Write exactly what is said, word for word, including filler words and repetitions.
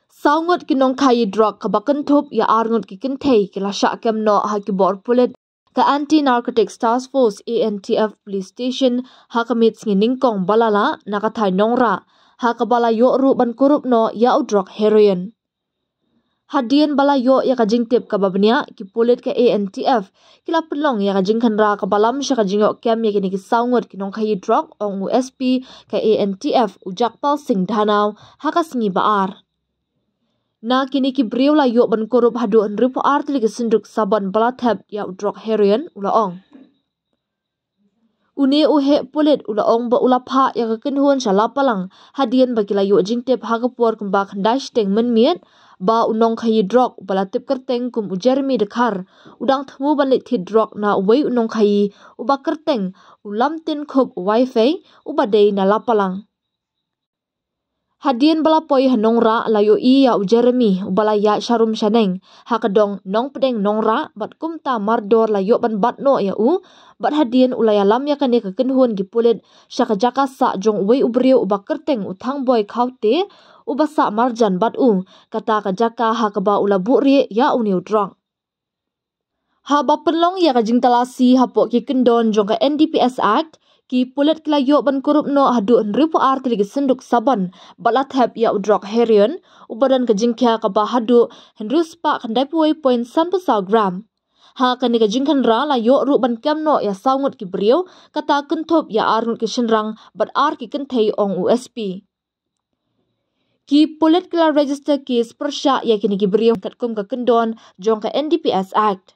Saw ngut ki nongkhaïi drok kaba kynthup ïa ar ngut ki kynthei ki la shah kem noh ha ki bor pulit ka Anti Narcotics Task Force, A N T F, Police Station ha ka miet sngi nyngkong ba la lah na ka thaiñ Nongrah, ha kaba la ïoh ruh ban kurup noh ïa u drok heroin. Hadien ba la ïoh ïa ka jingtip kaba bniah, ki pulit ka A N T F ki la pynlong ïa ka jingkhynra kaba lam sha ka jingïoh kem ïa kine ki saw ngut ki nongkhaïi drok, ong u S P ka A N T F, u Jagpal Singh Dhanoa, ha ka sngi ba ar. Na kine ki briew la ïoh ban kurup haduh hynriewphew ar tylli ki synduk sabon ba la thep ïa u drok heroin, u la ong. Une u heh pulit u la ong ba u la phah ïa ka kynhun sha Lapalang hadien ba ki la ïoh jingtip ha ka por kumba khyndai shiteng mynmiet ba u nongkhaïi drok ba la tip kyrteng kum u Jeremy Dkhar u dang thmu ban leit thied drok na uwei u nongkhaïi uba kyrteng u Lamtinkhup Waifei, uba dei na Lapalang. Hadien ba la poi ha Nongrah la ïohi ïa u Jeremy uba la ïaid sharum shaneng ha ka dong Nongpdeng Nongrah, bad kumta mardor la ïoh ban bat noh ïa u, bad hadien u la ïalam ïa kane ka kynhun ki pulit sha ka jaka sah jong uwei u briew uba kyrteng u Thangboi Khaute, uba sah marjan bad u, kata ka jaka ha kaba u la buhrieh ïa une u drok. Haba pynlong ïa ka jingtalasi hapoh ki kyndon jong ka N D P S Act, ki pulit ki la ïoh ban kurup noh haduh hynriewphew ar tylli ki synduk sabon ba la thep ïa u drok heroin, uba don ka jingkhia kaba haduh hynriew spah khyndaiphew wei point sanphew saw gram. Ha kane ka jingkhynra la ïoh ruh ban kem noh ïa saw ngut ki briew, kata kynthup ïa ar ngut ki shynrang bad ar ki kynthei, ong u S P. Ki pulit ki la register case pyrshah ïa kine ki briew katkum ka kyndon jong ka N D P S Act.